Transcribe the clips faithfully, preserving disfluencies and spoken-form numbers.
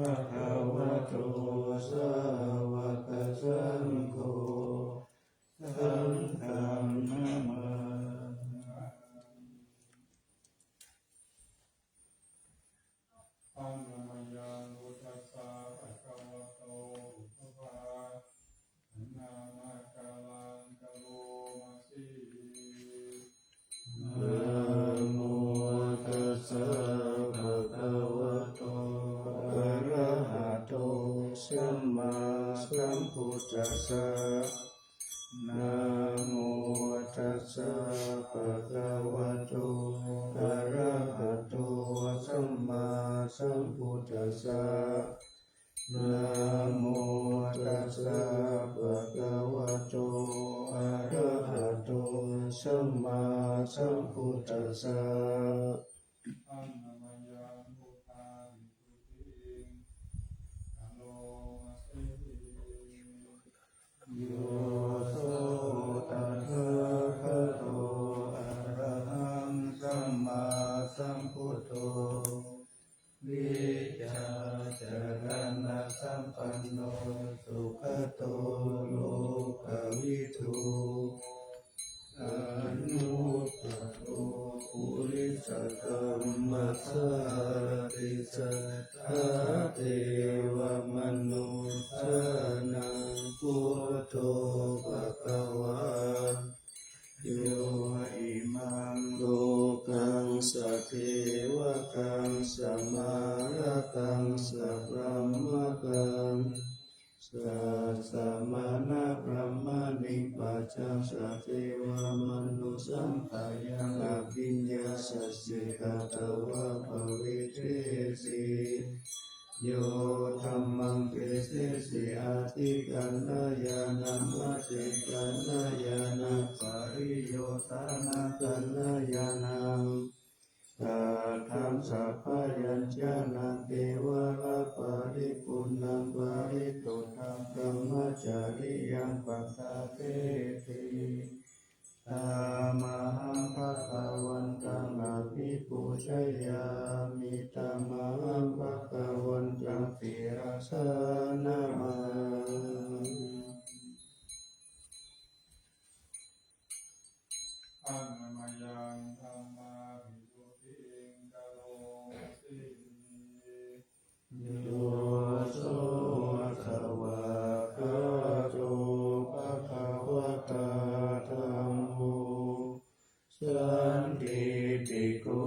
Bhagavato sāvakasaṅgho, saṅghaṃ namāmi. Annamayaṃ buddhassa bhagavato uppānamakāraṃ karoma se. Namo tassa bhagavato arahato sammāsambuddhassa. Namo tassa bhagavato arahato sammāsambuddhassa. Namo tassa bhagavato arahato sammāsambuddhassa. Annamayaṃ buddhavisuddhiṃ karoma se. Yo so tathāgato arahaṃ sammāsambuddho, vijjācaraṇasampanno sugato lokavidū, anuttaro purisadammasārathi satthā devamanussānaṃ buddho bhagavā. Yo imaṃ lokaṃ savijjuṃ samārakaṃ sabrahmakaṃ sassamaṇabrāhmaṇiṃ pajaṃ sadevamanussapadaṃ abhiññāya sacchikatvā pavedesi. Yo dhammaṃ desesi atikkannāya nānvācekaṃ ñāṇaṃ pariyosānakaṃ tatthaṃ sabbaññatañāṇaṃ kevalaparipuṇṇaṃ parisuddhaṃ brahmacariyaṃ paṭicchādeti. Tamahaṃ bhagavantaṃ abhipūjayāmi. Tamahaṃ bhagavantaṃ sirasā namāmi. Annamayaṃ dhammavisuddhiṃ karoma se. Yo so svākkhāto bhagavatā dhammo sandiṭṭhiko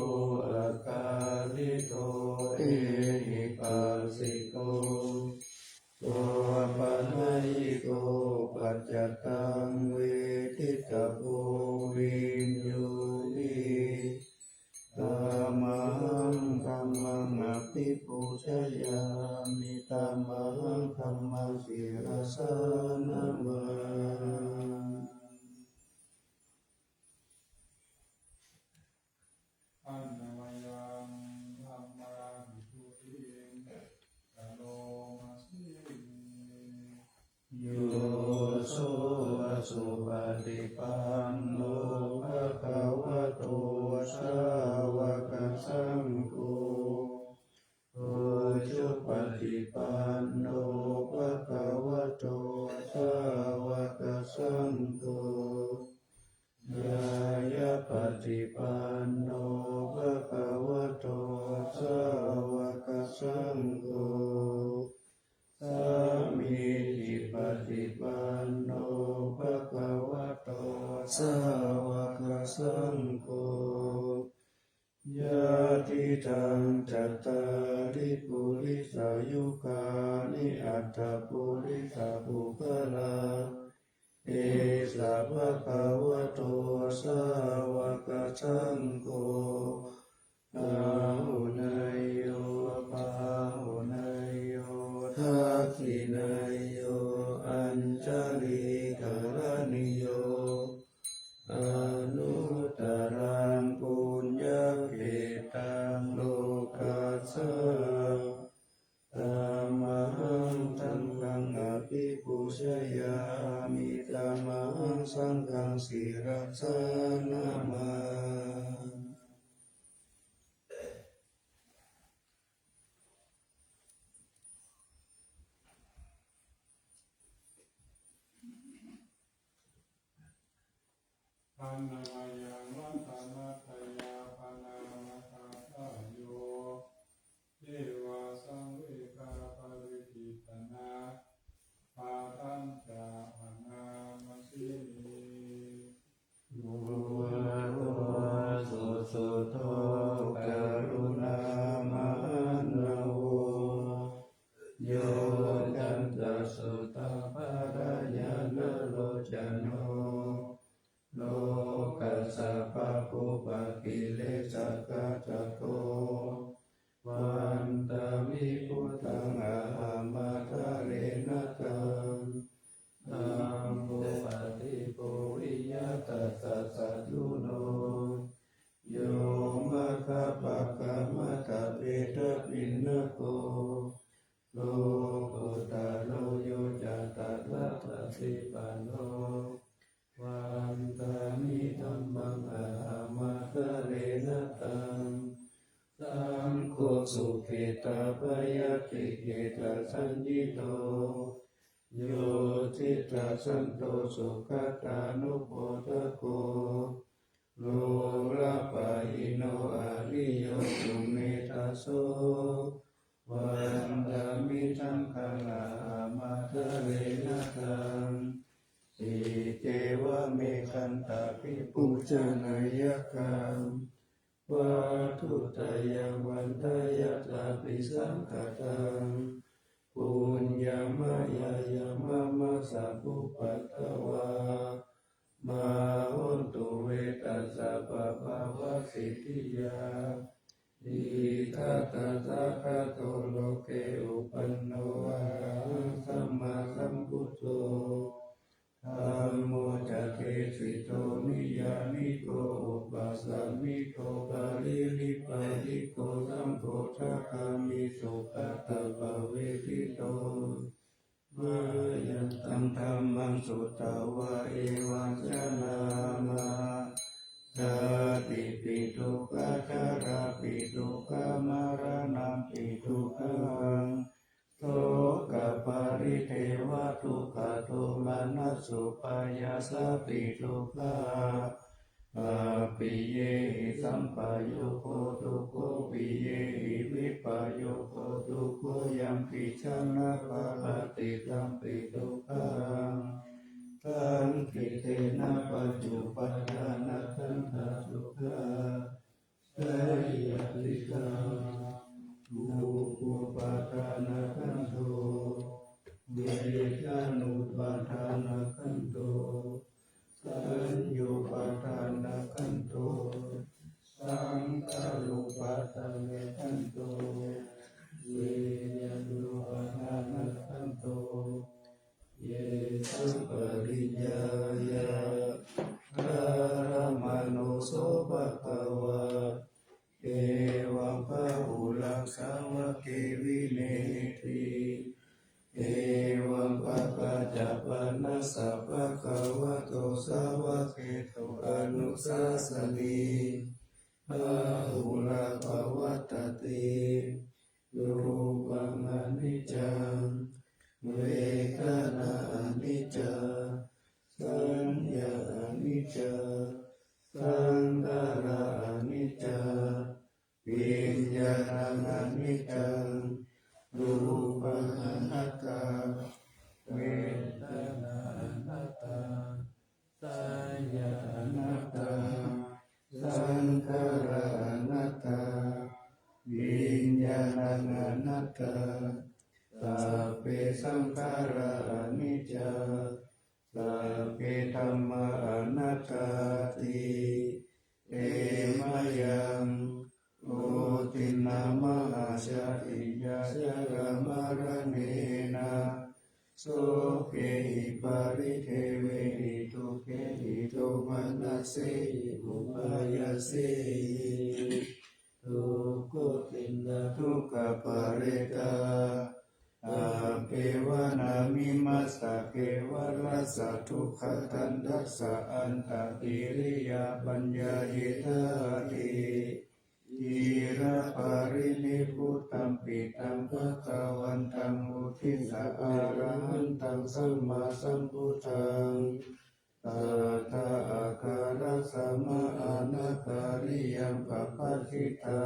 akāliko ehipassiko opanayiko paccattaṃ veditabbo viññūhī. Tamahaṃ dhammaṃ abhipūjayāmi. Tamahaṃ dhammaṃ sirasā namāmi. Annamayaṃ dhammavisuddhiṃ karoma se. Yo so supaṭipanno bhagavato sāvakasaṅgho, ujupaṭipanno bhagavato sāvakasaṅgho, ñāyapaṭipanno bhagavato sāvakasaṅgho, sāmīcipaṭipanno bhagavato sāvakasaṅgho, yadidaṃ cattāri purisayugāni aṭṭha purisapuggalā, esa bhagavato sāvakasaṅgho, āhuneyyo pāhuneyyo dakkhiṇeyyo añjalikaraṇīyo, anuttaraṃ puññakkhettaṃ lokassāti. Tamahaṃ saṅghaṃ abhipūjayāmi. Tamahaṃ saṅghaṃ sirasā namāmi. Namayaṃ ratanattayābhānamāgatāyo, devā saṃvegaparitittanā, pāṭañca anāmasi. Bhagavato susuddho karuṇāmahaṇṇavo, yoccantasuddhaṃ bhālāya nalocano, lokassa pāpūpakilesaghātako, vandāmi buddhaṃ ahamadārena taṃ. Taṃ bhūpati bhūviyā tassa saddhuno, yo maggapākamattabhedabhinnako, lokuttaro yo ca tattha paṭipanno, vandāmi dhammaṃ ahamadārena taṃ. Saṅgho sukhitabhayātikhetasaññito, yo cittasanto sugatānupodako, lokapahīno ariyo sumettā so, vandāmi saṅghaṃ ahamadārena taṃ. Sīse vāme khandabhi pūjanīyaṃ, vatthuttayaṃ vandeyya tabisaṅkhataṃ. Puññaṃ mayā yaṃ mama sabbupaddavā, mā hontu ve tassa pāpāvasiddhiyā. Ittha tathāgato loke uppanno arahaṃ sammāsambuddho, dhammo ca desito niyyāniko opasāmiko pariṇibbāniko saṅgho sākāmi sugatappavedito. Mayaṃ taṃ dhammaṃ sutvā evaṃ janāma, jātipi dukkhā jarāpi dukkhā maraṇampi dukkhaṃ, sokaparidevadukkhadomanassupāyāsāpi dukkhā, appiyehi sampayogo dukkho piyehi vippayogo dukkho yampidaṃ na labhati tampi dukkhaṃ, saṅkhittena pañcupādānakkhandhā dukkhā, seyyathidaṃ. Rūpupādānakkhandho, vedanupādānakkhandho, saññupādānakkhandho, saṅkhārupādānakkhandho, viññāṇupādānakkhandho. Yetaṃ pariññāya dhāramāno so bhagavā, evaṃ bahulaṃ sāvake vineyati, evaṃ pakāca panassa bhagavato sāvakesu anusāsanī, bahulā pavattati. Rūpaṃ aniccaṃ, vedanā aniccā, saññā aniccā, saṅkhārā aniccā, viññāṇaṃ aniccaṃ. Rūpaṃ anattā, vedanā anattā, saññā anattā, saṅkhārā anattā, viññāṇaṃ anattā, sabbe saṅkhārā aniccā, sabbe dhammā anattāti. Te mayaṃ vuḍḍhiṃ namāya, jātiyā jarāmaraṇena, sokehi paridevehi dukkhehi domanassehi upāyāsehi, dukko tinna dukkha paretā, appevanamimassa kevalassa dukkhadandassā antā tiriyā paññāhi dāti. Ciraparinibbutampi taṃ bhagavantaṃ uddissa arahantaṃ sammāsambuddhaṃ, tathāgatarassa uppajjitvā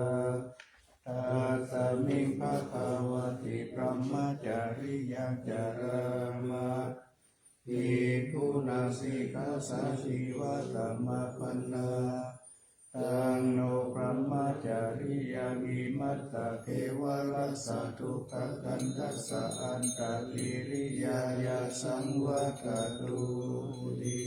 tasmiṃ bhagavati brahmacariyaṃ carāma. Bhikkhūnaṃ sikkhāsājīvasamāpannā taṃ no brahmacariyaṃ imassa kevalassa dukkhakandhassa antattiriyañāya saṃvattatuti.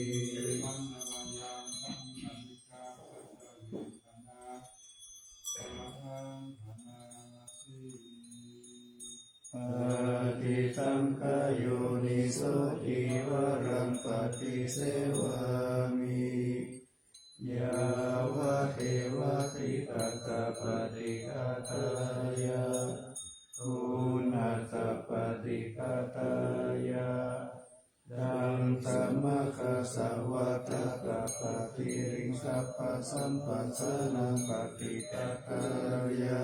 Paṭisaṅkhā yoniso cīvaraṃ paṭisevāmi yāvadeva cittassa paṭighātāya punassappaṭighātāya dasamasāvādapaṭirisappasamphassānaṃ paṭighātāya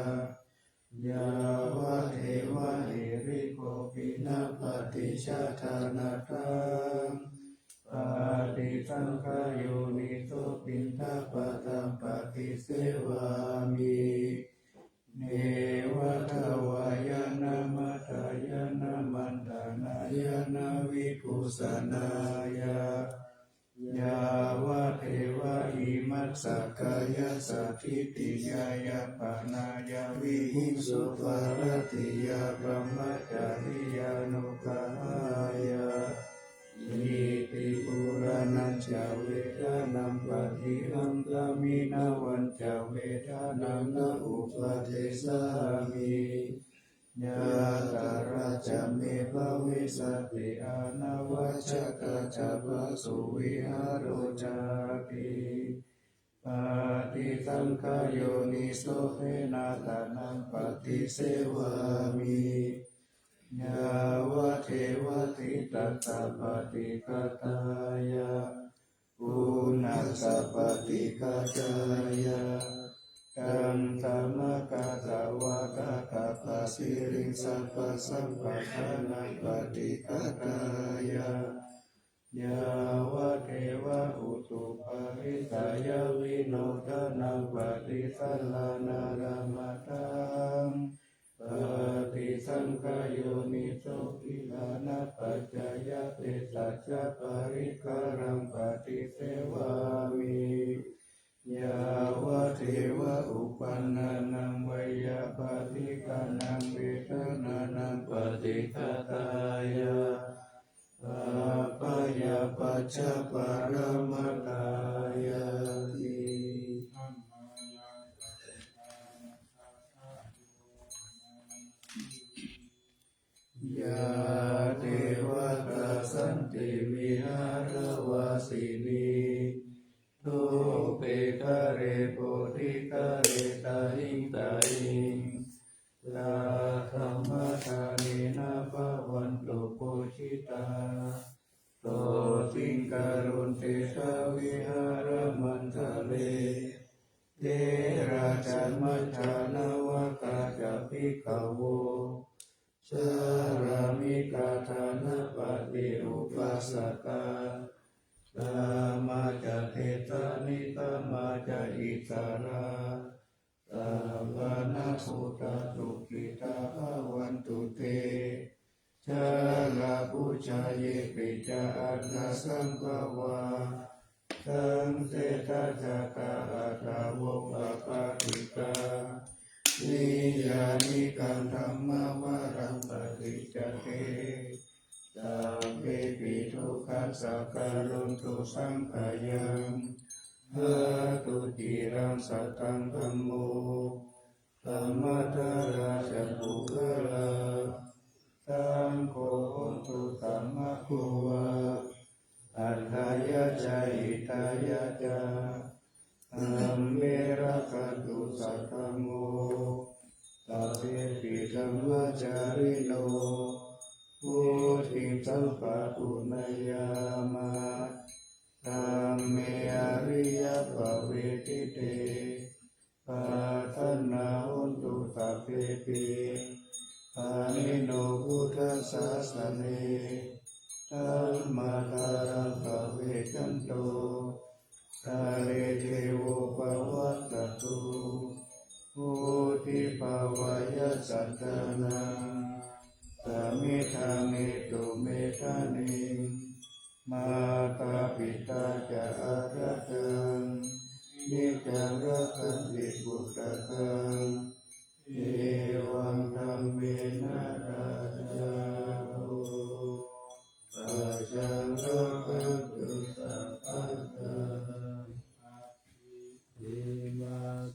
yāvadeva hirikopinapaṭicchādanatthaṃ. Paṭisaṅkhā yoniso piṇḍapātaṃ paṭisevāmi neva davāya na madāya na maṇḍanāya na vibhūsanāya yāvadeva imassa kāyassa ṭhitiyā yāpanāya vihiṃsūparatiyā brahmacariyānuggahāya iti purāṇañca vedanaṃ paṭihaṅkhāmi navañca vedanaṃ na uppādessāmi yātrā ca me bhavissati anavajjatā ca phāsuvihāro cāti. Paṭisaṅkhā yoniso penāsanaṃ paṭisevāmi yāvadeva cittassa paṭighātāya punassappaṭighātāya dasamasāvādapaṭirisappasamphassānaṃ paṭighātāya yāvadeva utuparissayavinodanaṃ paṭisallānārāmatthaṃ. Paṭisaṅkhā yoniso gilānapaccayabhesajjaparikkhāraṃ paṭisevāmi yāvadeva uppannānaṃ veyyābādhikānaṃ vedanānaṃ paṭighātāya bhāvāya paccaparamatāyāti. Yā devatā santi vihāravāsinī thūpe ghare bodhighare tahiṃ tahiṃ, tā dhammadānena bhavantu pūjitā, sotthiṃ karontedha vihāramaṇḍale. Therā ca majjhā navakā ca bhikkhavo, sārāmikā dānapatī upāsakā, gāmā ca desā nigamā ca issarā, sappāṇabhūtā sukhitā bhavantu te. Jalābujā yepi ca aṇḍasambhavā, saṃsedajātā athavopapātikā, niyyānikaṃ dhammavaraṃ paṭicca te, sabbepi dukkhassa karontu saṅkhayaṃ. Ṭhātu ciraṃ sataṃ dhammo, dhammaddharā ca puggalā, saṅgho hotu samaggo va, atthāya ca hitāya ca. Amhe rakkhatu saddhammo, sabbepi dhammacārino, vuḍḍhiṃ sampāpuṇeyyāma, dhamme ariyappavedite. Pasannā hontu sabbepi, pāṇino buddhasāsane, dhammadharaṃ pavecchanto, kāle devo pavassatu, vuḍḍhibhāvāya sattānaṃ, samiddhaṃ netu medaniṃ. Mātā pitā ca atrajaṃ, niccaṃ rakkhanti puttakaṃ, evaṃ dhammena rājā guruṃ, pajaṃ rakkhantu sabbadā.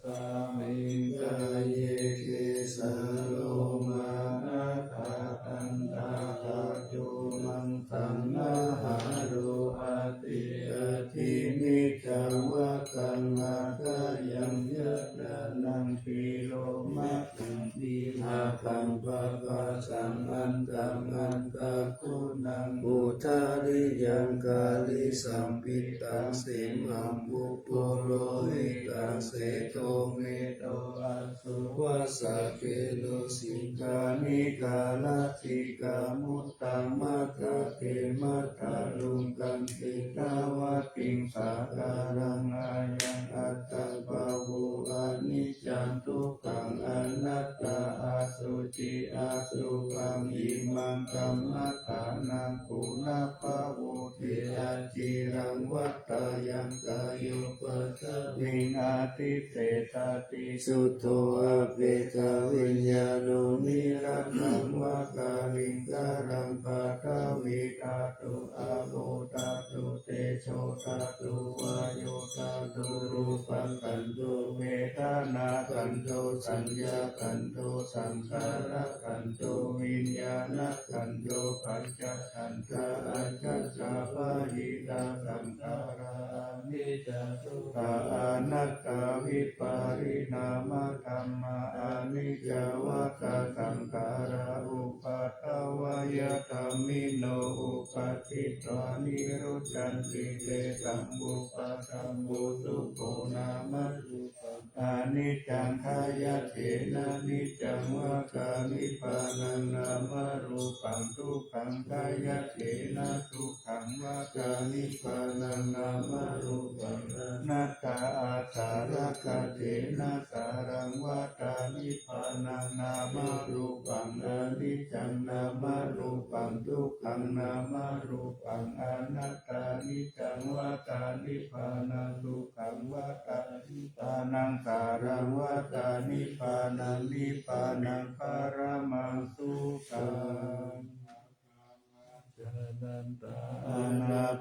Imasmiṃ kāye kesā lomā nakhā dantā taco maṃsaṃ āharo ādi, athi mejjavakaṃ hadayaṃ yadanaṃ siromajjhaṃ sīhāgaṃ papāsaṃ antaṃ antā guṇaṃ udariyaṃ kalisaṃpittaṃ simhaṃ pupphulohitaṃ sedo medo assu vassa kheṇo siṅghāṇikā lasikā muttamanthake mandaluṅgaṃ siddhāvatiṃ sāgaraṃ ayaṃ attappavo aniccaṃ dukkhaṃ anattā asuci asubhaṃ imaṃ kammadānaṃ punabbhavoti aciraṃ vata yaṃ kāyo paṭhaviṃ adhisessati suddho apetaviññāṇo niratthaṃ va kaliṅgaraṃ paṭhavī dhātu āpo dhātu tejo dhātu vāyo dhātu rūpakkhandho vedanākkhandho saññākkhandho saṅkhārakkhandho viññāṇakkhandho pañcakkhandhā ajjhattā bahiddhā saṅkhārā aniccā dukkhā anattā vipariṇāmadhammā aniccā vata saṅkhārā uppādavayadhammino uppajjitvā nirujjhanti tesaṃ vūpasamo sukho nāma rūpaṃ aniccaṃ khayyattena niccaṃ vata nibbānaṃ nāma rūpaṃ dukkhaṃ khayyattena dukkhaṃ vata nibbānaṃ nāma rūpaṃ anattā āsarakkhattena sāraṃ vata nibbānaṃ nāma rūpaṃ aniccaṃ nāma rūpaṃ dukkhaṃ nāma rūpaṃ anattā niccaṃ vata nibbānaṃ dukkhaṃ vata nibbānaṃ sāraṃ vata nibbānaṃ nibbānaṃ paramaṃ sukhaṃ.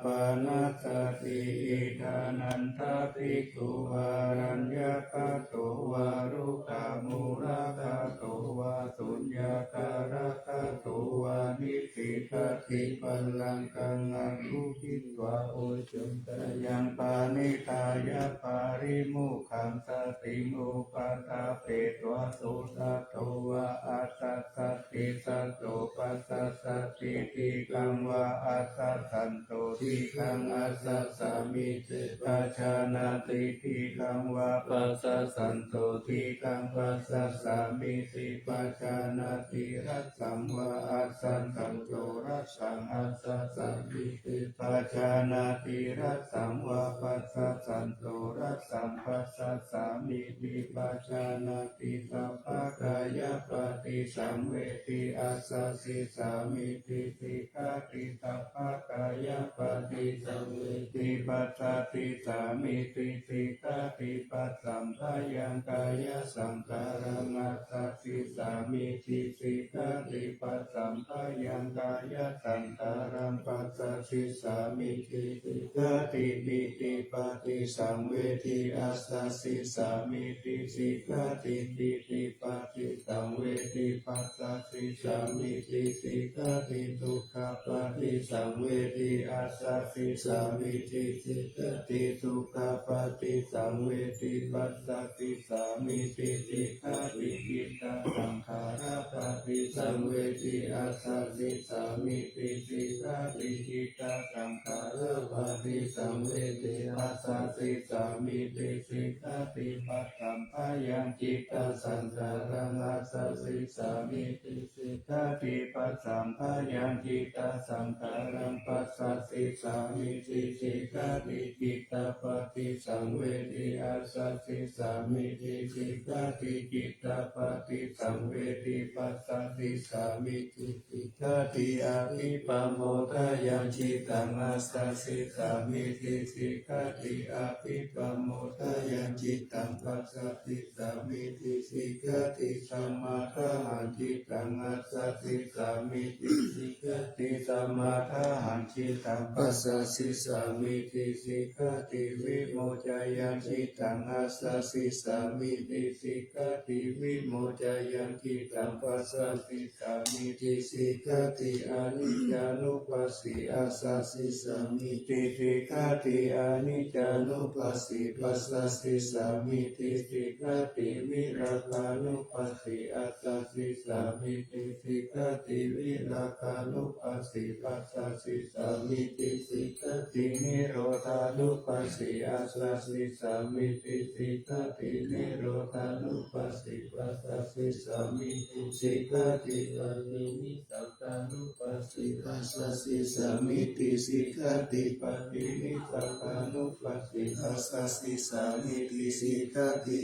Ānāpānasati iddhānanda bhikkhu āraññakato vā rukkhamūlagato vā suññāgāragato vā niṭṭhitati pallaṅkaṃ anukkhitvā uccaṃ khayaṃ paṇidhāya parimukhāya satiṃ upaṭṭhapetvā so satto vā asassati satto passassati dīghaṃ vā asassanto dīghaṃ asassamiti pajānāti dīghaṃ vā passassanto dīghaṃ passassamiti pajānāti hrasaṃ vā asassanto hrasaṃ assassamiti pajānāti hrasaṃ vā passassanto hrasaṃ passassamiti pajānāti sabbakāyapaṭisaṃvedi assasissāmiti sikkhati sabbakāyapaṭisaṃvedi passassissāmiti sikkhati passamphayaṃ kāyasaṅkhāraṃ assasissāmiti sikkhati passamphayaṃ kāyasaṅkhāraṃ passassissāmiti sikkhati pītipaṭisaṃvedi assasissāmiti sikkhati pītipaṭisaṃvedi passassissāmiti sikkhati dukkhapaṭisaṃvedi assasissāmiti sikkhati dukkhapaṭisaṃvedi passassissāmiti sikkhati khittasaṅkhārapaṭisaṃvedi assasissāmiti sikkhati khittasaṅkhārapaṭi saṃvedhi assasissāmīti sikkhati. Pasambhāyaṃ cittasaṅkhāraṃ assasissāmīti sikkhati. Pasambhāyaṃ cittasaṅkhāraṃ passasissāmīti sikkhati. Cittappaṭisaṃvedhi assasissāmīti sikkhati. Cittappaṭisaṃvedhi passasissāmīti sikkhati. Abhippammodāyaṃ cittaṃ assasissāmīti sikkhati. Abhippammodāyaṃ cittaṃ passasissāmīti sikkhati. Samādāhaṃ cittaṃ assasissāmīti sikkhati. Samādāhaṃ cittaṃ passasissāmīti sikkhati. Vimoccayaṃ cittaṃ assasissāmīti sikkhati. Vimoccayaṃ cittaṃ passasissāmīti sikkhati. Aniccānupassī assasissāmīti sikkhati. Aniccānupassī passasissāmīti sikkhati. Virāgānupassī assasissāmīti sikkhati. Virāgānupassī passasissāmīti sikkhati. Nirodhānupassī assasissāmīti sikkhati. Nirodhānupassī passasissāmīti sikkhati. Paṭinissagga nupassī passasissāmīti sikkhati. Paṭinissagganupassī passasissāmīti sikkhati.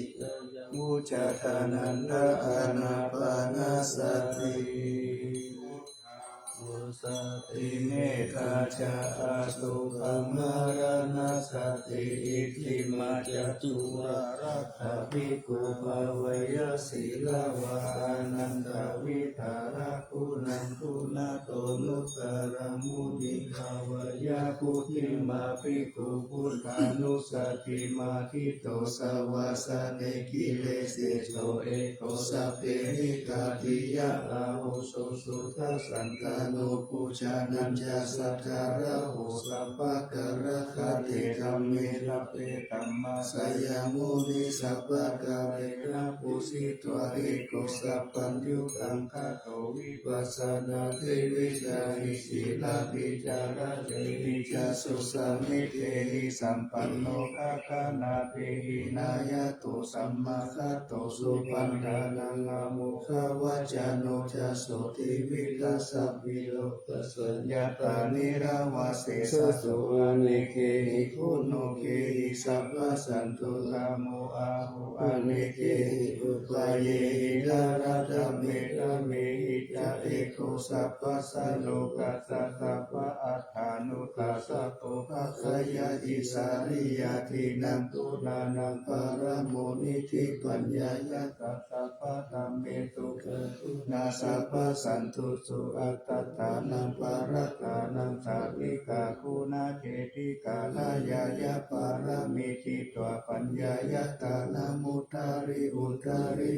Uccātānanda ānāpānasati. Sati mettā ca asubhaṃ maraṇasati. Iccima ca tuvārakkha bhikkhū bhāweyya sīlavā ānandavidhāraguṇaṃ guṇato nuttaraṃ munin bhāweyya buddhimā bhikkhū buddhānussatī matthito savāsane giriseso eko sabbehi ṭhātiyā ahu suddhasantano bhujanañca sattharāhu sabbakālaghate dhamme labhe dhammasayamuni sabbakālena pūjitva eko sabbaññutaṃ gato vipassanādevītā hi sīlābhicārādehi ca susammiddhehi sampanno gaganādehi nāya to sammagato supaṇṇānaṃ amo ghāvacano ca sotthi vigacchanti lokassa yathā nirāvā sesā so anekehi guṇokehi sabbasatthutamo ahu anekehi upāyehi tathāgate dhamme dhamme hi ca eko sabbasā lokassa sabba attānudassako bhāgaye isariyādīnaṃ guṇānaṃ paramoniṭṭhi paññāya ca sabbadhammesu cakkhuṇā sabbasatthusū attattānaṃ parattānaṃ sārīrikaguṇacetikā nāyāya pāramī jitvā paññāya tānamuttari uttari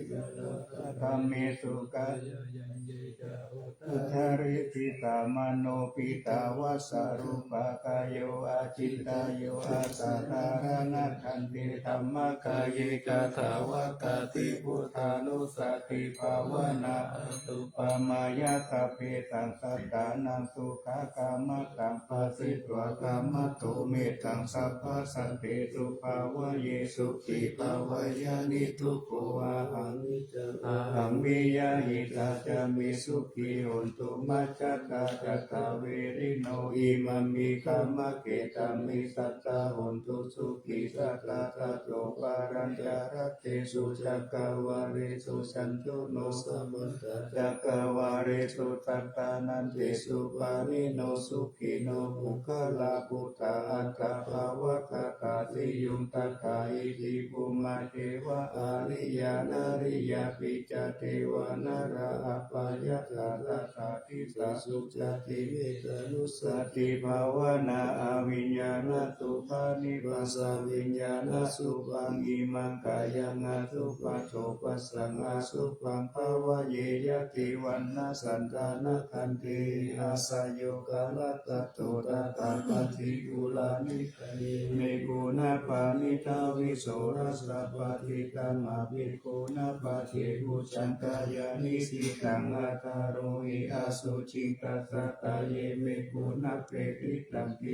dhammesu kāyaññe ca uttariṃ jitā mano pītā vassarūpā kāyo acintayyo asadarānattante dhammakāye kathāvakati buddhānussatibhāvanā anuppamāya sabbesaṃ sattānaṃ sukhakammataṃ phasitvā khamatu mettaṃ sabbasattesu bhāvaye sukhī bhāvaye niddukkho ahaṃ ahaṃ vihāya ca me sukhī hontu majjhattā ca saverino. Imamhi dhammakkhettami sadā hontu sukhī sadā. Tato palañca rattesu cakkavāḷesu cātuno samantā cakkavāḷesu sattanantesu pāṇino sukhino puggalā buddhā atta bhāvagatā siyuṃ tadā iti bhummā devā ariyā nariyā pi ca devā nalā appayattā tadā disā sucati mettā nussatibhāvanā aviññāṇasubhā nibbānasaññā nasubbhaṃ imaṃ kāyaṃ asubhato passaṃ asubhaṃ bhāvaye yadi vaṇṇaṃ santānakandhe asayogalatato tadā paṭikulāni kaye me guṇā paṇītaṃ visorajapātitam abhikkhunapātibujjhaṃ kāyaniṭṭhitaṃ aṭṭharohi asuciṃ dassaṭṭha ye bhikkhū nappetiṭṭhanti.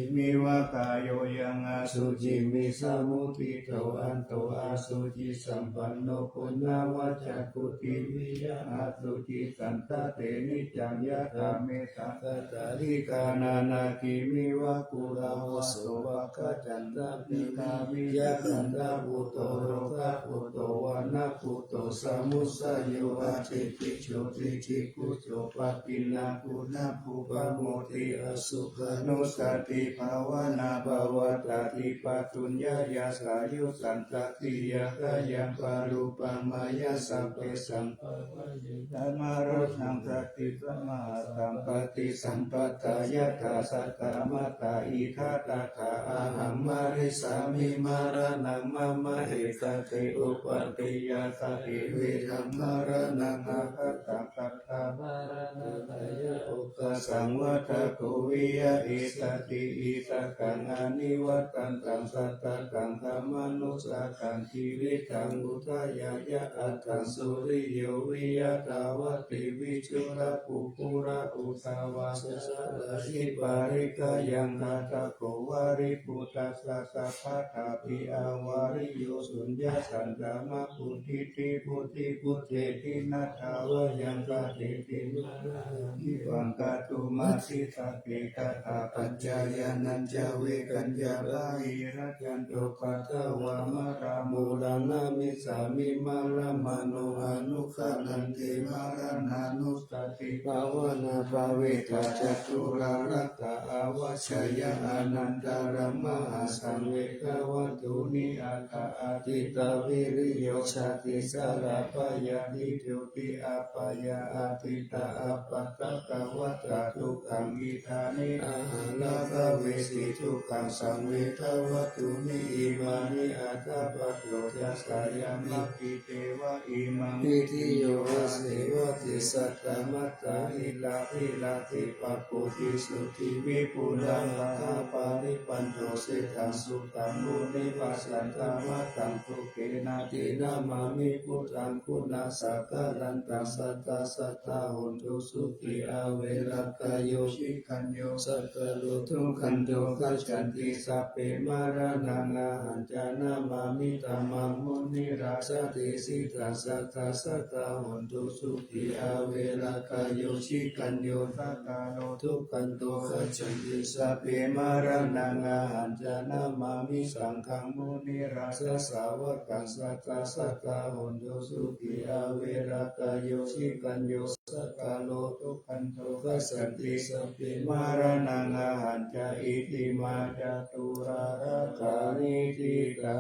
Imevaṃ kāyoyam asuciṃ visamuttito anto asucisampanno punabbhajaṃ puthiviyaṃ asucisañcate niccaṃ yathā mettaṃ kaṭṭhakā nānākimeva kulavāso pakkacandābhidhāpiyagandhabhūto rogabhūto vaṇṇabhūto samudayo atthi bhikkhū diṭṭhibhujūpaṭipannā guṇabhū pamodati. Asubhaṃ no sati bhāvanā pavattati pātruññāya sāyujaṃ tatiyakāyaṃ parūpaṃ māyaṃ sabbesaṃ bhāvaye. Dhammarosaṃ sati samāsaṃ paṭisampadaṃ yathā sakkamataṃ idha tathā. Ahaṃ marissāmi maraṇaṃ mama esa te upādiya sati vidaṃ maraṇaṃ aggasaṃ tathā maraṇaṃ bhayāpokkhāsaṃ vata ko viya esati. Idakaṃ anivattantaṃ sattakaṃ dhammanussakaṃ jīvitaṃ udayāya aṭṭhaṃsu riyo viya dāvatthi vichū ra pugghula uddhavā sadarajī parikkhāyaṃ tathā kho vāripūttassa sabbattha pi avariyo suññā sañcamā buddhiṭṭhi buddhibhujjeti na dāvayaṃ satethi maraṇaṃ ivaṃ kātumatthi. Sabbe kattā pañcayānañca vegañca bāhirajjhato paṭhavā mārā mūlaṃ namissāmi māramaṇo anugaṇhanti maraṇānussatibhāvanā pavetta caturāsakā avajjeyya anantaram mahāsaṃ vegavatthuni aṭṭha āditā viriyo cati chala bhayādi jotī apāyā atītā appaṭivatā dukkhā idāni antarāyā bhavesī dukkhaṃ saṃvedavattuni imāni aṭṭha paṭo ca sayaṃ abhi devā imaṃ vidheyya asevāti satta mattā hirāti ratī pāpū visuddhī vipulā mahāparivaṇṇo ksetaṃ sukhaṃ munivassataṃ. Mataṃ dukkhenāti namāmi buddhaṃ guṇasaṅgharantaṃ sattā sadā hontu sukhī averā kāyo khī khañño saṅkaro dukkanto gacchanti. Sabbe maraṇaṃ ahañca namāmi dhammaṃ munirājadesitaṃ sattā sadā hontu sukhī averā kāyo khī khañño saṅkaro dukkanto gacchanti. Sabbe maraṇaṃ ahañca namāmi saṅghaṃ munirājasāvakaṃ sattā sadā hontu sukhī averā kāyo khī khañño saṅkaro dukkanto gacchanti. Sabbe maraṇaṃ ahañca. Itimā caturāsakā niṭṭhitā.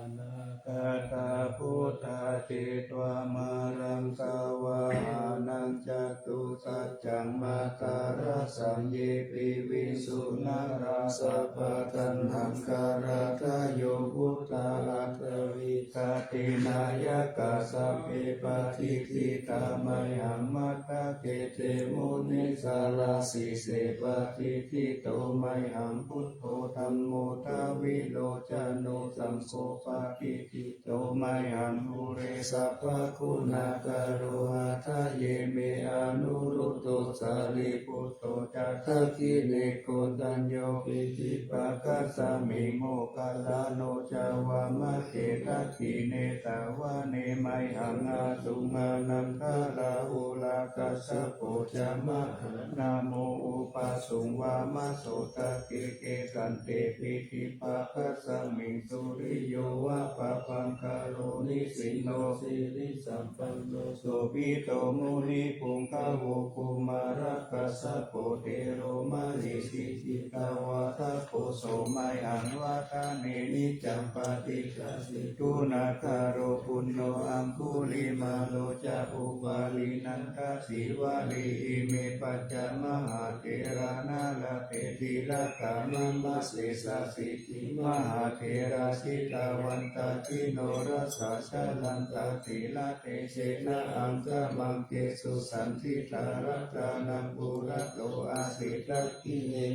Jayantānāgatā buddhā jetvā māraṃ savāhanaṃ catusaccāsabhaṃ ye piviṃsu narāsabhā. Taṇhaṅkarādayo buddhā aṭṭhavīsati nāyakā sabbe patiṭṭhitā mayhaṃ matthake te munissarā. Sīse patiṭṭhito mayhaṃ buddho dhammo dvilocano saṅgho patiṭṭhito mayhaṃ ure sabbaguṇākaro. Hadaye me anuruddho sārīputto ca dakkhiṇe koṇḍañño piṭṭhibhāgasmiṃ moggallāno ca vāmake. Dakkhiṇe savane mayhaṃ āsuṃ ānandarahulā kassapo ca mahānāmo ubhāsuṃ vāmasotake. Kesante piṭṭhibhāgasmiṃ suriyo va pabhaṅkaro nisinno sirisampanno sobhito munipuṅgavo. Kumārakassapo thero mahesī cittavādako so mayhaṃ vadane niccaṃ patiṭṭhāsi guṇākaro. Puṇṇo aṅgulimālo ca upālī nandasīvalī ime pañca mahātherā nalāṭe tilakā mama. Sesāsīti mahātherā jitavantā jinorasā jalantā sīlatejena aṅgamaṅgesu saṇṭhitā. Ratanaṃ purato āsi dakkhiṇe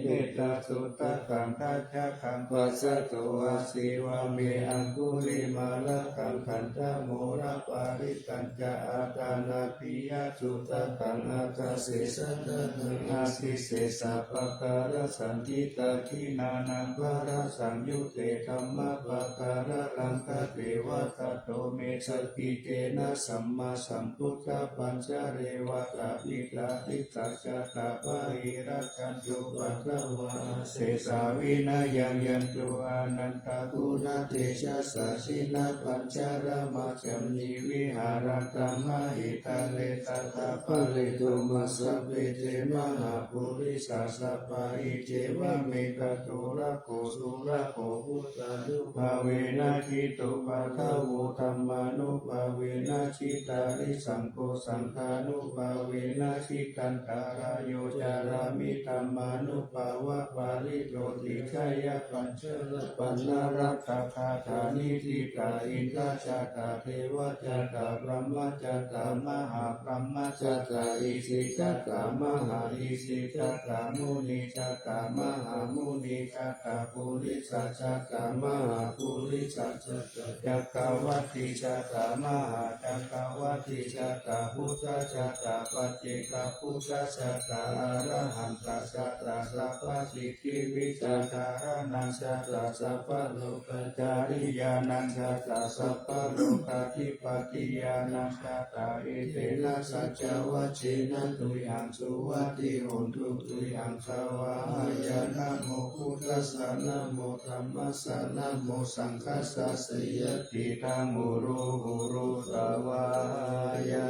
Suttakaṃ dhajaggaṃ pacchato āsi vāme aṅgulimālakaṃ khandhamoraparittañca āṭānāṭiyasuttakaṃ ākāse chadanaṃ āsi sesā pākārasaṇṭhitā. Jinānaṃ balasaṃyutte dhammapākāralaṅkate vata to me sacchikena sammāsambuddhapañjare. Vātapittādisañjātā bāhirajjhattupaddavā asesā vinayaṃ yantu anantaguṇatejasā jinapañjaramajjhamhi viharantaṃ mahītale sadā pālentu maṃ sabbe te mahāpurisāsabhā. Iccevamekanto rakkho surakkho buddhānubhāvena jitupaddavo dhammānubhāvena jitārisaṅgho saṅghānubhāvena jitantarāyo carāmi dhammānubhāvapālito. Tiṇṇañca pañca ratthapaṇṇaratthakkhathāni ṭhitā indajātā devajātā brahmajātā mahābrahmajātā isijātā mahāisijātā munijātā mahāmunijātā purisajātā mahāpurisajātā cakkavattijātā mahācakkavattijātā buddhajātā paccekabuddhajātā arahantajātā sabbasiddhivijjādharaṇañjātā sabbalokacāriyānañjātā sabbalokādhipatiyānañjātā. Etena saccavajjena tuyhaṃ suvatthi hotu tuyhaṃ svāhāya. Namo buddhassa namo dhammassa namo saṅghassa jayasiddhi dhammoro horo svāhāya.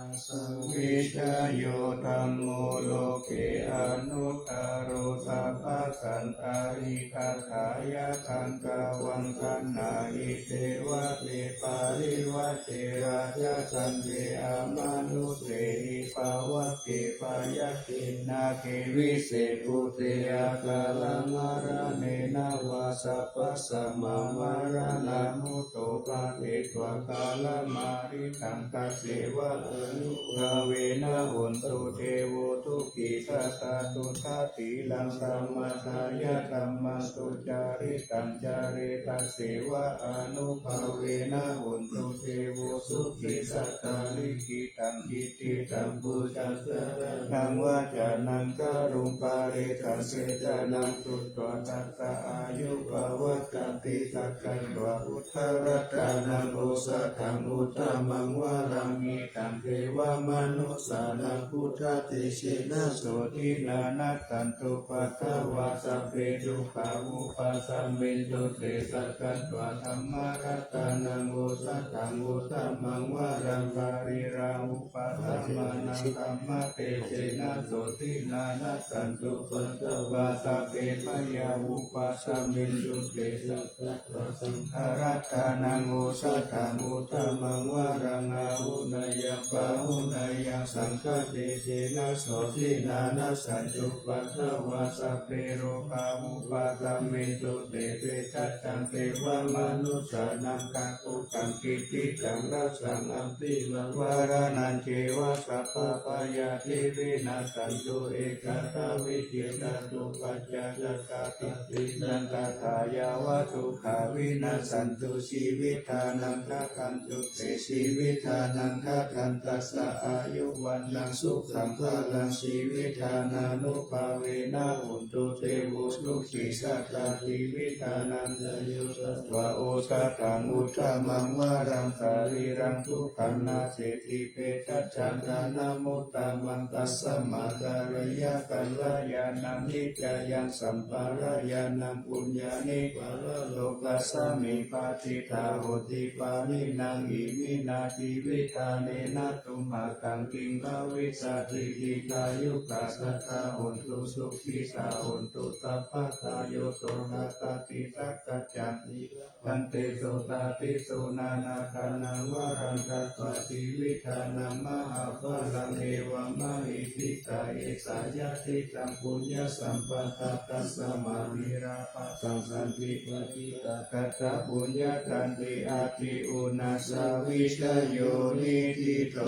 Āsavijayo dhammo loke anuttaro sabbasattahitatthāya taṃ ka vaṃ taṇhā iccevateparivajje rājadaṇḍe amanussehi pāvake byagghe nāge vise bhūte akālamaraṇena vā sabbasmā maraṇā mutto pāpetha kālamāritaṃ tasseva ānubhāvena hotu devo sukhī sadā. Tuṇhā sīlaṃ samādāya dhammaṃ sucaritaṃ care tasseva ānubhāvena hotu devo sukhī sadā. Likkhitaṃ cintitaṃ pūjaṃ sādhanaṃ vācanaṃ garuṃ parittaṃ desanaṃ sutvā tassa āyu pavaḍḍhaṃ ti. Sakkatvā buddharatanaṃ osathaṃ uttamaṃ varaṃ hitaṃ devamanussānaṃ buddhatejena sotthinā nassantupaddavā sabbe dukkhā vūpasamentu te. Sakkatvā dhammaratanaṃ osathaṃ uttamaṃ varaṃ pariḷāhūpasamanaṃ dhammatejena sotthinā nassantupaddavā sabbe bhayā vūpasamentu te. Sakkatvā saṅgharatanaṃ osathaṃ uttamaṃ varaṃ āhuneyyaṃ pāhuneyyaṃ saṅghatejena sotthinā nassantupaddavā sabbe rogā vūpasamentu te. Vegacchaṃ devamanussānaṃ kakutthaṃ kittitaṃ rasaṃ abhimānavaṇṇaṃ ceva sabbabhayādi vinassantu. Ekadā vijjitaṃ supaja jjhatā tiṭṭhitaṃ tathā yāva dukkhā vinassantu jīvitānaṃ dadantu te. Jīvitānaṃ dadantassa āyu vaṇṇaṃ sukhaṃ balaṃ jīvitadānubhāvena hontu devo sukhī sadā. Jīvitadānañca yo tatvā osathaṃ uttamaṃ varaṃ sārīraṃ sukhaṃ nassi ti. Vegacchaṃ dānamuttamaṃ tasmā dāreyya kalyāṇaṃ nikkāyaṃ sampādāya naṃ puññāni paralokasmiṃ patiṭṭhā honti pāṇinaṃ. Iminā jīvitadānena tumhākaṃ kiṃ bhavissati? Dīghāyukā sadā hontu sukhitā hontu sabbadā. Yo to dassati sakkaccaṃ sīlabbante sotādīso nānādānaṃ varaṃ datvā jīvitadānaṃ mahapphalaṃ evamāhi. Cittā esā yadidaṃ puññasampadaṃ tasmā virāpathaṃ santi paṭipakkassa puññakkhettaṃ ti. Atthi uṇhassa vijayo niṭṭhito.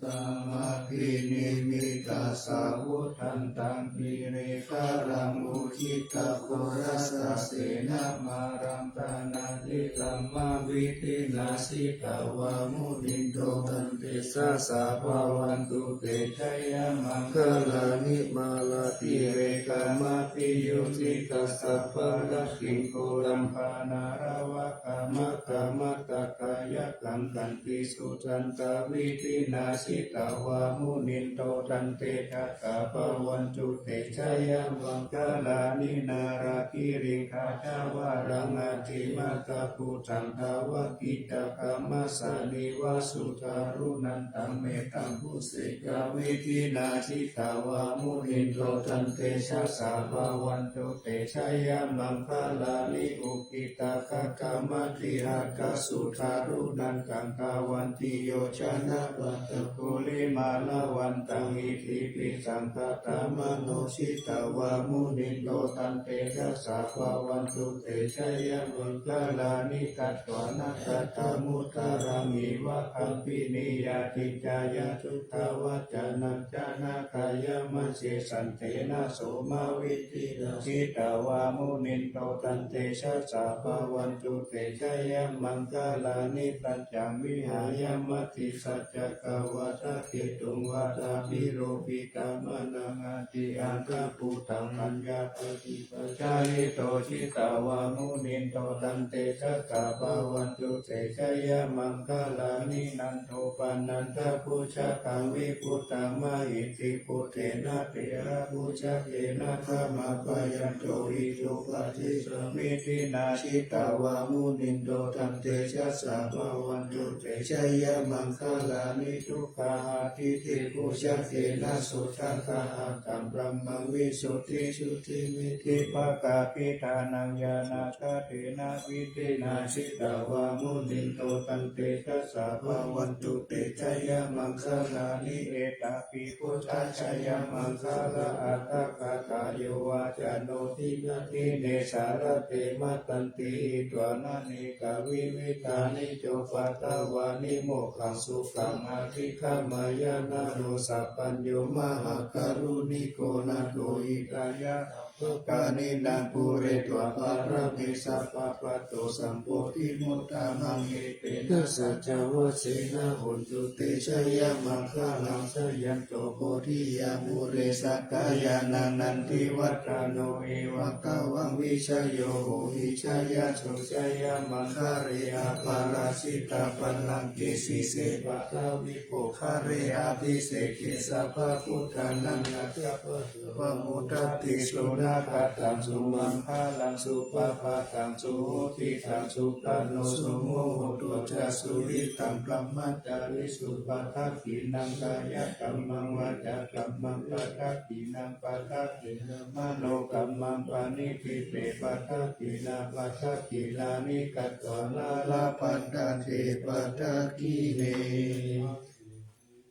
Samabhinimmitasāvudhantaṃ girigajaṃ uditaghorasasenamāraṃ dānādidhammavidhinā jitavā munindo taṃ tejasā bhavatu te jayamaṅgalāni. Mārātirekamabhiyujjhitasabbarattiṃ ghorampanāḷavakamakkhamathaddhayakkhaṃ khantīsudantavidhinā jitavā munindo taṃ tejasā bhavatu te jayamaṅgalāni. Nāḷāgiriṃ gajavaraṃ atimattabhūtaṃ dāvaggicakkamasanīva sudāruṇantaṃ mettambusekavidhinā jitavā munindo taṃ tejasā bhavatu te jayamaṅgalāni. Ukkhittakhaggamatihatthasudāruṇantaṃ dhāvantiyojanapathaṅgulimālavantaṃ iddhībhisaṅkhatamano jitavā munindo taṃ tejasā bhavatu te jayamaṅgalāni. Katvāna kaṭṭhamudaraṃ iva gabbhinīyā ciñcāya duṭṭhavacanaṃ janakāyamajjhe santena somavidhinā jitavā munindo taṃ tejasā bhavatu te jayamaṅgalāni. Tañcaṃ vihāya matisaccakavādaketuṃ vādābhiropitamanaṃ atiandhabhūtaṃ paññāpadīpajalito jitavā munindo taṃ tejasā bhavatu te jayamaṅgalāni. Nandopanandabhujagaṃ vibudhaṃ mahiddhiṃ puttena therabhujagena damāpayanto iddhūpadesavidhinā jitavā munindo taṃ tejasā bhavatu te jayamaṅgalāni. Duggāhadiṭṭhibhujagena sudaṭṭhahatthaṃ brahmaṃ visuddhijutimiddhibakābhidhānaṃ ñāṇāgadena vidhinā jitavā munindo taṃ tejasā bhavatu te jayamaṅgalāni. Etāpi buddhajayamaṅgalaaṭṭhagāthā yo vācano dinadine sarate matandī hitvānanekavividhāni cupaddavāni mokkhaṃ sukhaṃ adhigameyya naro sapañño. Mahākāruṇiko nātho hitāya sabbapāṇinaṃ pūretvā pāramī sabbā patto sambodhimuttamaṃ etena saccavajjena hotu te jayamaṅgalaṃ. Jayanto bodhiyā mūle sakyānaṃ nandivaḍḍhano evaṃ tvaṃ vijayo hohi jayassu jayamaṅgale aparājitapallaṅke sīse paṭhavipokkhare abhiseke sabbabuddhānaṃ aggappatto pamodati. Sunakkhattaṃ sumaṅgalaṃ supabhātaṃ suhuṭṭhitaṃ sukhaṇo sumuhutto ca suyiṭṭhaṃ brahmacārisu padakkhiṇaṃ kāyakammaṃ vācākammaṃ padakkhiṇaṃ padakkhiṇaṃ manokammaṃ paṇidhī te padakkhiṇā padakkhiṇāni katvāna labhantatthe padakkhiṇe.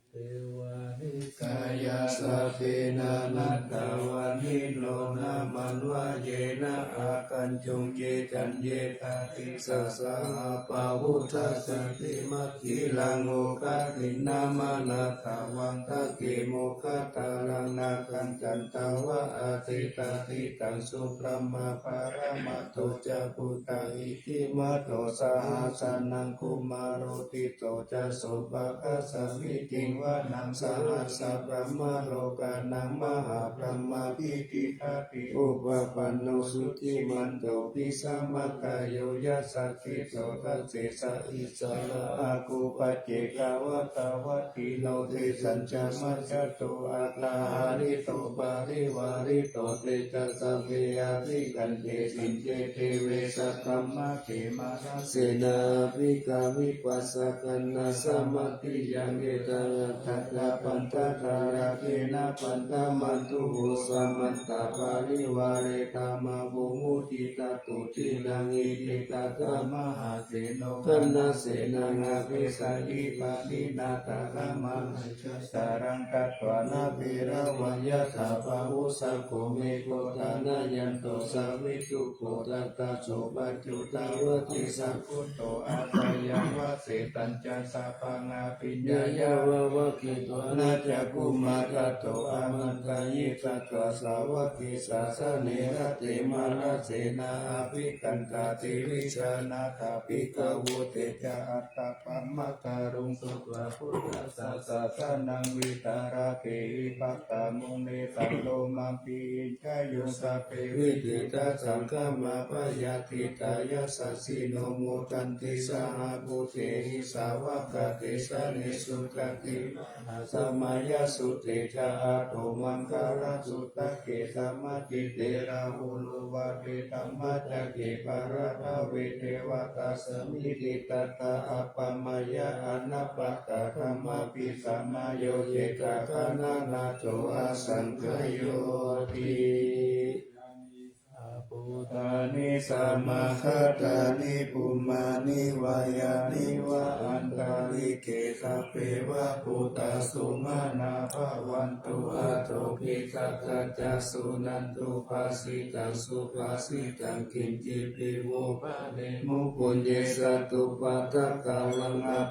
Devā hikāyā sabbe nānattavaṇṇino nāmanvayena āgañchuṃ ye caññe sadisā saha pavutthajātimakkhīlaṃ oghatiṇṇamanāsavaṃ dakkhemoghataraṃ nāgaṃ candaṃva asitātitaṃ subrahmā paramatto ca puttā iddhimato saha sanaṅkumāro ti so ca sopāga samitiṃ vanaṃ sahassabrahmalokānaṃ mahābrahmābhitiṭṭhati upapanno jutimanto bhismākāyo yasassi so dasettha issarā āguṃ paccekavasavattino tesañca majjhato aṭṭhahārito parivārito te ca sabbe abhikkante sinde deve sabrahmake mārasenā abhikkāmi passa kaṇhassa mandiyaṃ. Etaṃ aṭṭhaṅgabandhatthārāgena bandhamatthu vo samantā parivāretha mā vo muñci Tato khīṇaṃ iti tattha mahāseno kaṇhasenaṃ apesayi. Pāṇinā talamāhacca saraṃ katvāna bheravaṃ yathā pāvussako megho thanayanto savijjuko tadā so paccudāvatti saṅkuddho asayaṃvase. Tañca sabbaṃ abhiññāya vavakkhitvāna cakkhumā tato āmantayi satthā sāvake sāsane rate. Mārasenā abhikkantā girisikharataṭṭhā bhikkhavo te ca ātappamakaruṃ sutvā buddhassa sāsanaṃ vītarāgehi pakkāmuṃ nesaṃ lomampi iñjayuṃ. Sabbe vijitasaṅgāmā bhayātītā yasassino modanti saha bhūtehi sāvakā te janesuṃ. Keci mahāsamayasutte ca āṭomaṅgalasu- -ttake samācite rāhulā vare dhammacakke patthavā devatā samitiṃ tadā āpammāya anāpatidhammaṃ abhisamāyuṃ. Ye ca kaṇhānato asaṅkhāto ti. Bhūtāni samāgatāni bhummāni vā yāni va antalikkhe sabbeva bhūtā sumanā bhavantu athopi sakkacca suṇantu bhāsitaṃ. Subhāsitaṃ kiñcipi vo bhaṇemu puññe satthūpakaṃ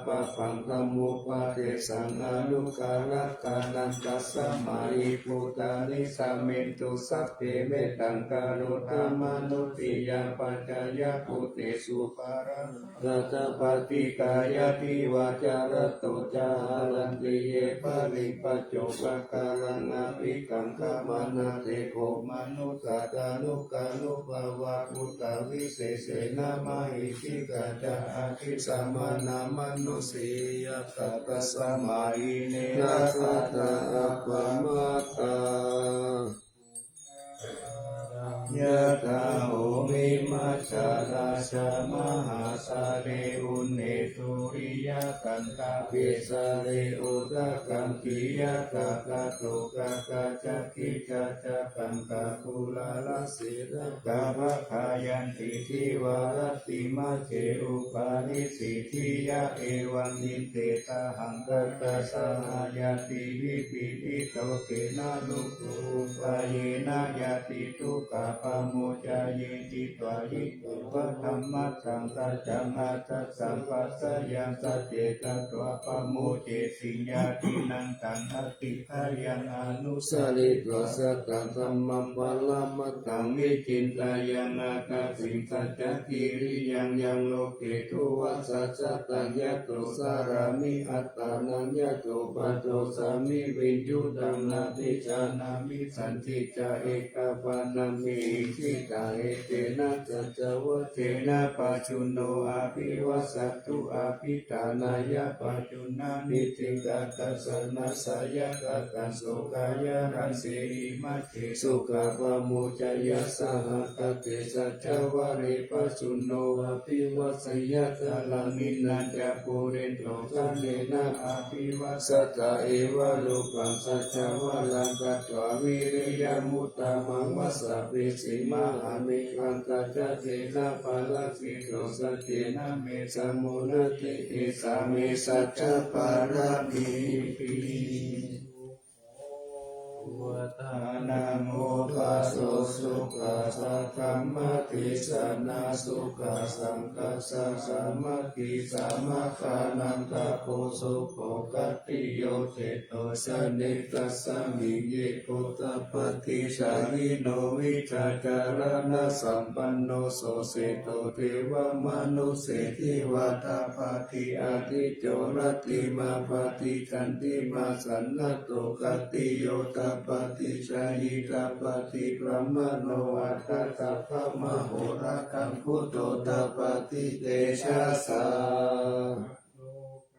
pāpakaṃ dhammupadesaṃ anukaratanaṃ tasmā hi bhūtā nisāmentu sabbe mettaṃ karotha mānusiyā pajāya bhūtesu parā sattapātikāya divā ca ratto ca haranti ye baliṃ paccopakāraṃ abhikaṅkhamānā te kho manussā tanukānubhāvā bhūtā visesena mahiddhikā ca abhisamānā mānusiyā ca tasmā hi nirāsā ca appamātā. Yathā bhummimajjharā ca mahāsāgare uṇṇe suriyattaṃ gāthaṃ vessāli uṭṭhakaṃ khiyatattā cokkhāta ca khiḍḍāka ca gaṅgā uḷārasithānā pāṇāyanti divā rattimajjhe upanissi ṭhiyā evaṃ ite tahaṃ gaṅgā sahayādipi pīḷito tena lukho upāyena yadi dukkhā pamuccayeti tvāhi tvā dhammaṭṭhaṃ saccaṃ asasaṃ passayaṃ sacce tatvā pamuccesi yadi naṃ taṃ adhiṭṭheyyaṃ anusaritvā satadhammaṃ paramatthaṃ vicinteyyaṃ atthaṃ sacchikiriyaṃ yaṃ loke duvassasataṃ yato carāmi attānaṃ yato paṭhosami viññūhī taṃ natthi jānāmi sañcicca ekapāṇaṃ me icchitā etena saccavajjena pajjunno abhivāsatu abhiṭhānāya pajjunaṃ icchenna taṃ sannassāya taṃ taṃ so kāyarañjesi majjhe sukhapamuccaya saha kate saccavajje pajjunno abhivāseyya kālaṃ innañca pūrentu sallena abhivāsatā evarūpaṃ saccavajjena katvā viriyamuttamaṃ vassapesuṃ mahāme gandhaccena balaṃ sito saccena me sammucci esa me saccapāramīti. Uddhaṃ adho sukho saddhammadesanā sukho saṅghassa sāmaggī samagānaṃ tapo sukho khatti yo seṭṭho janehi tasmiṃ ye gotta paṭisārino vijjācaraṇasampanno so seṭṭho devamānuse divā tapati ādicco rattimābhāti candimā sannaddho khatti yo tapati jhāyī tapati brāhmaṇo atha sabbamahorattaṃ buddho tapati tejasā.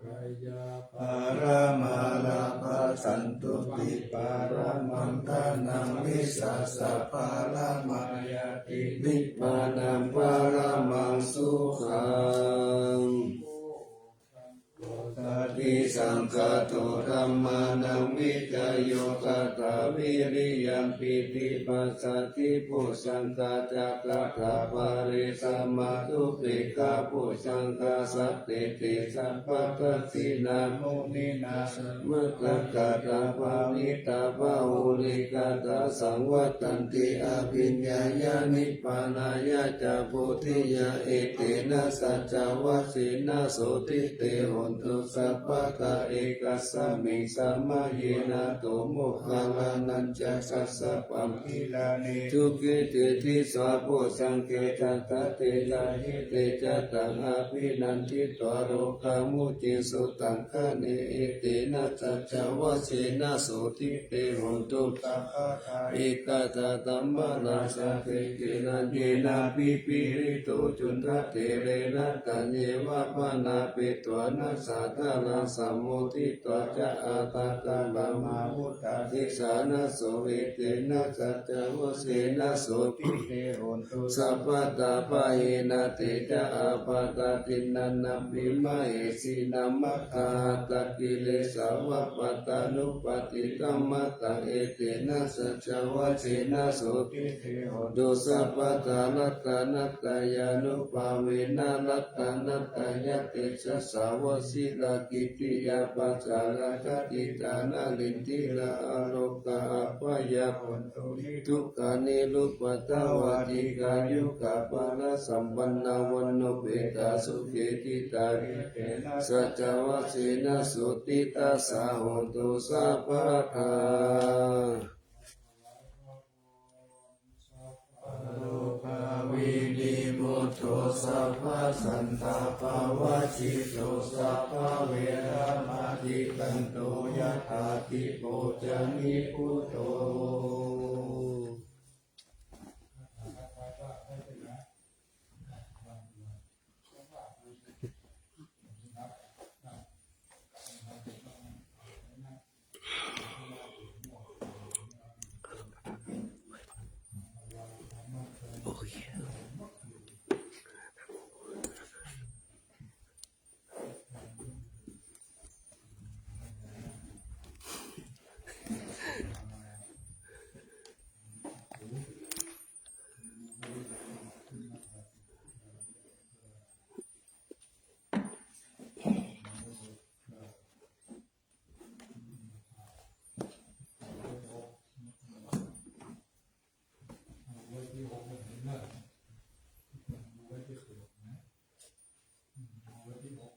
Kayā pāramā labhā santuṭṭhī pāramaṃ dānaṃ vissāsā pāramā ñātī nibbānaṃ paramaṃ sukhaṃ. Satisaṅkhāto dhammānaṃ vicayo tathā, viriyampīti passaddhi bojjhaṅgā ca tathāpare, samādhupekkhabojjhaṅgā sattete sabbadassinā, muninā sammadakkhātā bhāvitā bahulīkatā, saṃvattanti abhiññāya nibbānāya ca bodhiyā. Etena saccavajjena sotthi te hotu sabbadā. Ekasmiṃ samaye nātho moggallānañca kassapaṃ, gilāne dukkhite disvā bojjhaṅge, satta desayi te ca taṃ abhinanditvā rogā mucciṃsu taṅkhaṇe. Etena saccavajjena sotthi te hotu sabbadā. Ekadā dhammarājāpi gelaññenābhipīḷito cundattherena, taññeva bhaṇāpetvāna sādaraṃ sammoditvā ca āgatamha bhūtā disānaso. Etena saccavajjena sotthi te hotu sabbadā. Pahīnā te ca ābādhā tiṇṇannampi mahesinaṃ, maggāhatakilesāva pattānuppattidhammataṃ. Etena saccavajjena sotthi te hotu sabbadā. Ratanattayānubhāvena ratanattayatejasā, vajirakkhittiyabhiññāya katitanā nirjinā arogā abyāpajjhā hontu niddukkā nirupaddavā, dīghāyukā balasampannā vaṇṇaṃ upethā sukhī citā. Etena saccavajjena sotthi tassa hotu sabbadā. Rogā vinimutto sabbasantāpavajjito, sabbaveramatikkanto yathā dīpo ca nibbuto. เอาไว้ที่หกนะ เห็นไหม เอาไว้ที่หกนะ เอาไว้ที่หก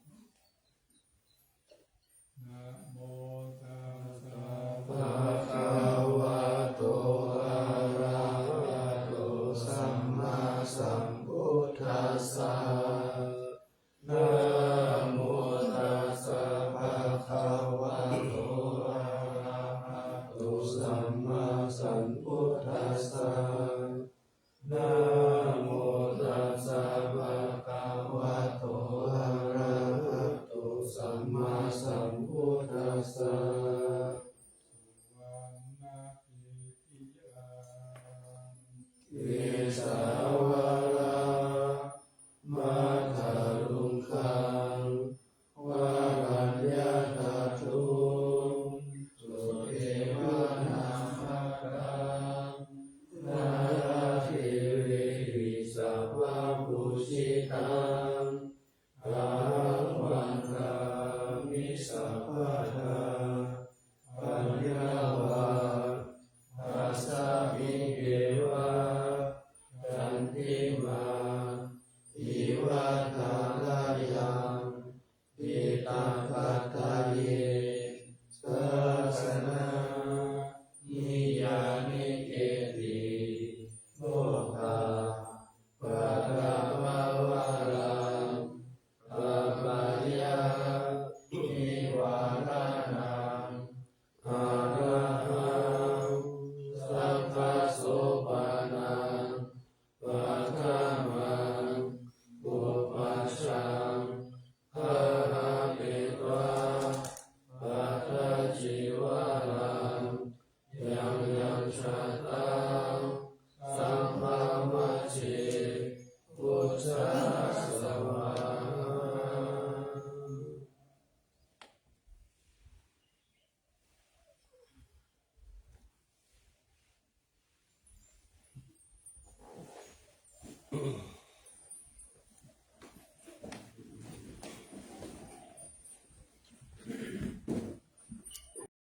Namo tassa bhagavato arahato sammāsambuddhassa. Namo tassa bhagavato arahato sammāsambuddhassa. Namo tassa bhagavato arahato sammāsambuddhassa. Suvaṇṇakhediyā kesavara matthaluṅgaṃ varaññatatthu sudevanāmakaṃ nāḷāgiriṃ sabbapūjitaṃ ahaṃ vandāmi sabbadā. Paññā va tasmiṃ eva candimā iva thārāyaṃ diṭṭhagadāye sāsana niyāniketi. Mokkha padaṃ pavaraṃ apāya nivāraṇaṃ arahaṃ sabbasopaṇaṃ paṭhamaṃ pubbajaṃ āgatetvā pattacīvaraṃ yaṃ yaṃ jātaṃ sambhavajje pūjāsvāhaṃ.